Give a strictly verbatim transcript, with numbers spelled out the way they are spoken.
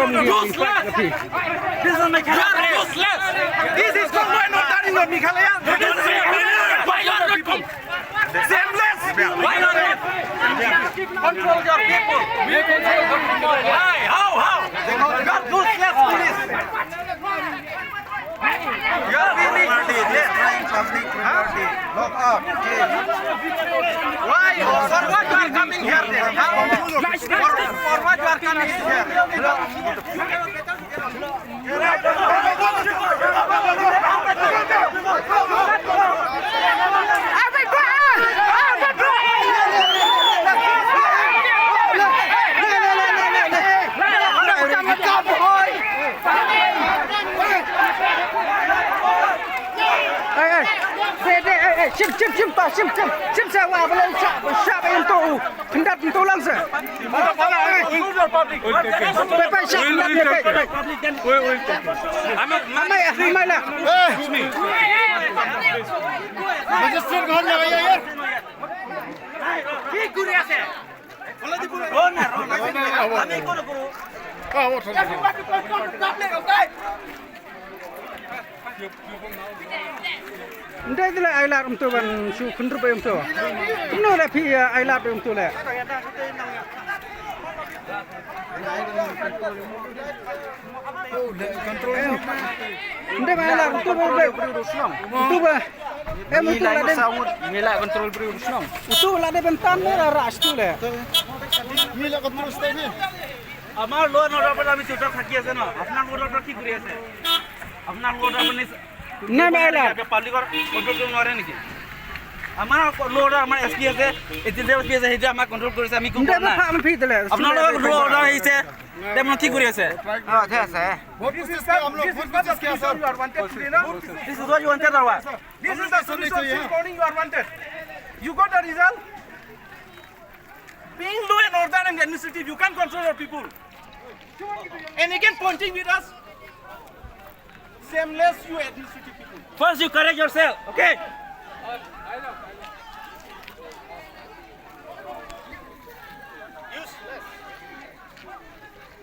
Useless! This is Meghalaya. Useless! This is Congo and Northern Meghalaya. This is Meghalaya. Why you are not coming? Shameless! Why you are not control your people? Why? How? How? You are useless police. You are very useless. Destroying public property. Lock up. Jail. Why? For what you are coming here then? Huh? For, for what you are coming here? Ei, ei, ei, ei, shim, shim, shim, pa, shim, shim, shim, sa, wa, ba long, sa, ba, sa, ba, yung to, u, pyndat, yung to lang, sa. Pa, pa, sa, pyndat, ya, pa, pa. Amai, amai, la. Magistrate, ko hon lagaya yaar? Ki kuriya se? Rona, rona. Ami kono kono. Ndai dile ai lar um tu ban shu khundrup um tu. Kumno le phi, eh, ai lar um tu le. Ndai ba ai lar um tu ba, um tu ba. Em, um tu la de. Ngi la control briew shnong. Um tu la de ban tan ne la ras tu le. Ngi la control state ne. আমাৰ ল এণ্ড অৰ্ডাৰ পৰা আমি চুপ থাকি আছে ন? আপোনালোকৰ অৰ্ডাৰ কি কৰি আছে? আপোনালোকৰ অৰ্ডাৰ আপুনি নাই, নাই, নাই। পাব্লিকৰ কণ্ট্ৰল কৰিব নোৱাৰে নেকি? আমাৰ ল এণ্ড অৰ্ডাৰ, আমাৰ এছ পি আছে, এ টি এছ পি আছে, সেইটোৱে আমাক কণ্ট্ৰল কৰিছে, আমি একো কৰা নাই। আপোনালোকৰ ল এণ্ড অৰ্ডাৰ আহিছে, তে আপোনালোকে কি কৰি আছে? This is what you wanted, Rawa. This is the solution this morning you are wanted. You got the result? Being law and order and administrative, you can't control your people. And again pointing with us. Shameless, you administrative people. First you correct yourself, okay?